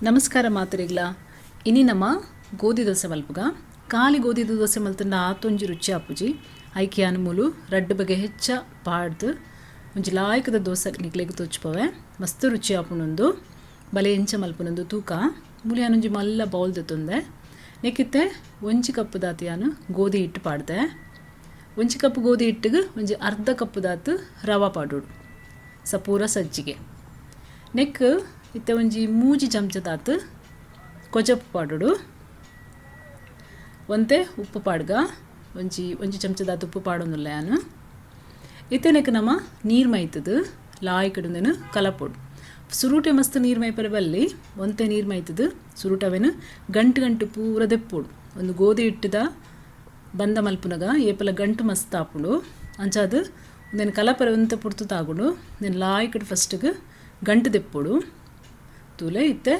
ನಮಸ್ಕಾರ ಮಾತರಿಗ್ಲ. ಇನಿ ನಮ ಗೋಧಿ ದೋಸೆ ಮಲ್ಪುಗ. ಖಾಲಿ ಗೋಧಿ ದೋಸೆ ಮಲ್ತಂಡ ಆತೊಂಜಿ ರುಚಿ ಆಪುಜಿ. ಐಕೆ ಯಾನ್ ಮೂಲು ರಡ್ಡ್ ಬಗೆ ಹೆಚ್ಚ ಪಾಡ್ದ್ ಒಂಜಿ ಲಾಯ್ಕದ ದೋಸೆ ನಿಕ್ಲೆಗ್ ತೋಜ್ಪವೆ. ಮಸ್ತ್ ರುಚಿ ಆಪುಂಡುಂದು. ಬಲೆ ಎಂಚ ಮಲ್ಪುನಂದು ತೂಕ. ಮೂಲು ಯಾನ್ ಒಂಜಿ ಮಲ್ಲ ಬೌಲ್ ದೆತ್ತೊಂದೆ. ನೆಕ್ಕಿತ್ತೆ ಒಂಜಿ ಕಪ್ ದಾತ್ ಯಾನ್ ಗೋಧಿ ಹಿಟ್ಟು ಪಾಡ್ದೆ. ಒಂಜಿ ಕಪ್ ಗೋಧಿ ಹಿಟ್ಟಿಗೆ ಒಂಜಿ ಅರ್ಧ ಕಪ್ ದಾತ್ ರವಾ ಪಾಡೋಡು, ಸಪೂರ ಸಜ್ಜಿಗೆ. ನೆಕ್ ಇತ್ತೆ ಒಂಜಿ 3 ಚಮಚದಾತ್ ಕೊಜಪು ಪಾಡೋಡು. ಒಂತೆ ಉಪ್ಪು ಪಾಡ್ಗ, ಒಂಜಿ ಒಂಜಿ ಚಮಚದಾತ್ ಉಪ್ಪು ಪಾಡೊಂದುಲ್ಲ ಯಾನ್. ಇತ್ತೆ ನೆಕ್ ನಮ ನೀರು ಮೈತದು ಲಾಯ್ಕಡುಂದೆನು ಕಲಪೊಡು. ಸುರುಟೆ ಮಸ್ತ್ ನೀರು ಮೈಪರೆ ಬಲ್ಲಿ, ಒಂತೆ ನೀರು ಮೈತದು ಸುರುಟವೆನು ಗಂಟು ಗಂಟು ಪೂರ ದೆಪ್ಪೊಡು. ಒಂದು ಗೋಧಿ ಹಿಟ್ಟುದ ಬಂದ ಮಲ್ಪುನಗ ಏಪಲ ಗಂಟು ಮಸ್ತ್ ಆಪುಂಡು. ಅಂಚಾದ್ ಉಂದೆನ್ ಕಲಪರೆ ಒಂತೆ ಪೊರ್ತು ತಾಗುಂಡು. ಉಂದೆನ್ ಲಾಯ್ಕಡ್ ಫಸ್ಟ್ಗೆ ಗಂಟು ದೆಪ್ಪೊಡು. ತೂಲೆ, ಇತ್ತೆ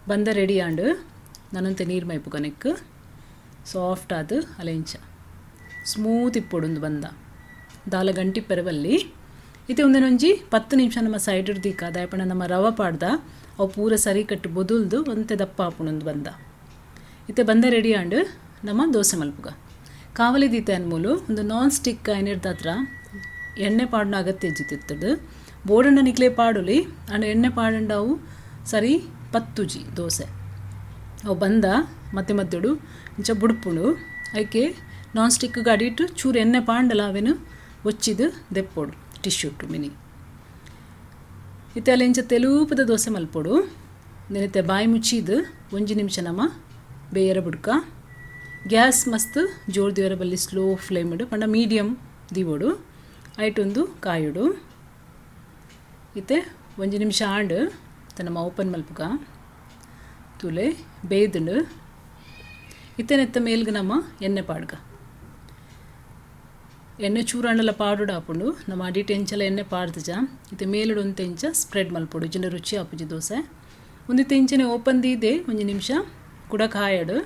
ಬಂದ ರೆಡಿ ಆಂಡ್. ನಾನೊಂತೆ ನೀರು ಮೈಪುಗ. ನೆಕ್ ಸಾಫ್ಟ್ ಆದ್ ಅಲೆಂಚ ಸ್ಮೂತ್ ಇಪ್ಪೊಡು. ಉಂದು ಬಂದ ದಾಲ ಗಂಟಿಪ್ಪರೆ ಬಲ್ಲಿ. ಇತ್ತೆ ಉಂದೆನ್ ಒಂಜಿ 10 ನಿಮಿಷ ನಮ್ಮ ಸೈಡ್ ದೀಕ. ದಾಯೆ ಪಂಡ ನಮ್ಮ ರವ ಪಾಡ್ದ, ಅವು ಪೂರ ಸರಿ ಕಟ್ಟು ಬೊದುಲ್ದು ಒಂತೆ ದಪ್ಪ ಆಪುಂಡು ಬಂದ. ಇತ್ತೆ ಬಂದ ರೆಡಿ ಆಂಡ್. ನಮ್ಮ ದೋಸೆ ಮಲ್ಪುಗ. ಕಾವಲಿ ದೀತೆ ಅನ್ಮೂಲು. ಒಂದು ನಾನ್ ಸ್ಟಿಕ್ ಐನಿರ್ದಾತ್ರ ಎಣ್ಣೆ ಪಾಡುನ ಅಗತ್ಯ ಇಜ್ಜಿತ್ತಿತ್ತದು. ಬೋಡಂಡ ನಿಕ್ಲೆ ಪಾಡುಲಿ. ಅಂಡ ಎಣ್ಣೆ ಪಾಡಂಡ ಅವು ಸರಿ ಪತ್ತುಜಿ ದೋಸೆ. ಅವು ಬಂದ ಮಧ್ಯೆ ಮಧ್ಯಡು ಇಂಚ ಬುಡ್ಪುಂಡು. ಐಕೆ ನಾನ್ ಸ್ಟಿಕ್ ಅಡಿಟ್ ಚೂರು ಎಣ್ಣೆ ಪಾಂಡಲ ಅವೆನು ಒಚ್ಚಿದು ದೆಪ್ಪೊಡು ಟಿಶ್ಯೂಟು ಮಿನಿ. ಇತ್ತೆ ಅಲ್ಲಿ ಇಂಚ ತೆಲೂಪದ ದೋಸೆ ಮಲ್ಪೊಡು. ನೆನೆತೆ ಬಾಯಿ ಮುಚ್ಚಿದು ಒಂಜಿ ನಿಮಿಷ ನಮ ಬೇಯರ ಬುಡ್ಕ. ಗ್ಯಾಸ್ ಮಸ್ತ್ ಜೋರು ದಿವರ ಬಲ್ಲಿ, ಸ್ಲೋ ಫ್ಲೇಮ್ ಪಂಡ ಮೀಡಿಯಮ್ ದಿವೊಡು. ಐಟೊಂದು ಕಾಯುಡು. ಇತ್ತೆ ಒಂಜಿ ನಿಮಿಷ ಆಂಡ್. ನಮ್ಮ ಓಪನ್ ಮಲ್ಪುಗ. ತೂಲೆ, ಬೇಯ್ದುಂಡು. ಇತ್ತೆ ನೆತ್ತ ಮೇಲ್ಗ್ ನಮ್ಮ ಎಣ್ಣೆ ಪಾಡ್ಗ. ಎಣ್ಣೆ ಚೂರಾಂಡಲ ಪಾಡೋಡು ಆಪುಂಡು. ನಮ್ಮ ಅಡಿಟ್ ಎಂಚಲ ಎಣ್ಣೆ ಪಾಡ್ದುಜ. ಇತ್ತೆ ಮೇಲುಡು ಒಂತೆ ಇಂಚ ಸ್ಪ್ರೆಡ್ ಮಲ್ಪೊಡು, ಇಜ್ಜಿಂಡ ರುಚಿ ಆಪುಜಿ ದೋಸೆ. ಒಂದಿತ್ತೆ ಇಂಚನೆ ಓಪನ್ ದೀದೆ ಒಂಜಿ ನಿಮಿಷ ಕುಡ ಕಾಯಡು.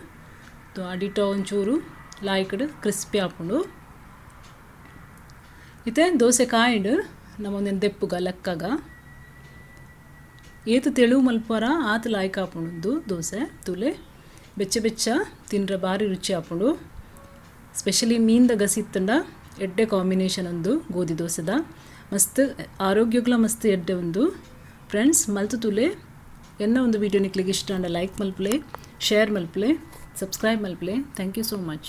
ಅಡಿಟ ಒಂಚೂರು ಲಾಯ್ಕಡ್ ಕ್ರಿಸ್ಪಿ ಆಪುಂಡು. ಇತ್ತೆ ದೋಸೆ ಕಾಯಿಂಡು. ನಮ್ಮ ಒಂದೆನ್ ದೆಪ್ಪುಗ, ಲೆಕ್ಕಗ. ಏತು ತೆಳು ಮಲ್ಪರ ಆತ್ ಲಾಯ್ಕ್ ಆಪುಂಡು ದೋಸೆ. ತೂಲೆ, ಬೆಚ್ಚ ಬೆಚ್ಚ ತಿಂಡ್ರೆ ಬಾರಿ ರುಚಿ ಆಪುಂಡು. ಸ್ಪೆಷಲಿ ಮೀನ್ದ ಗಸಿ ಇತ್ತಂಡ ಎಡ್ಡೆ ಕಾಂಬಿನೇಷನ್ ಒಂದು ಗೋಧಿ ದೋಸೆದ. ಮಸ್ತ್ ಆರೋಗ್ಯಗ್ಲ ಮಸ್ತ್ ಎಡ್ಡೆ ಒಂದು. ಫ್ರೆಂಡ್ಸ್, ಮಲ್ತು ತೂಲೆ. ಎನ್ನ ಒಂದು ವೀಡಿಯೋ ನಿಕ್ಲಿಗೆ ಇಷ್ಟ ಅಂಡ ಲೈಕ್ ಮಲ್ಪಲೆ, ಶೇರ್ ಮಲ್ಪಲೆ, ಸಬ್ಸ್ಕ್ರೈಬ್ ಮಲ್ಪಲೆ. Thank you so much.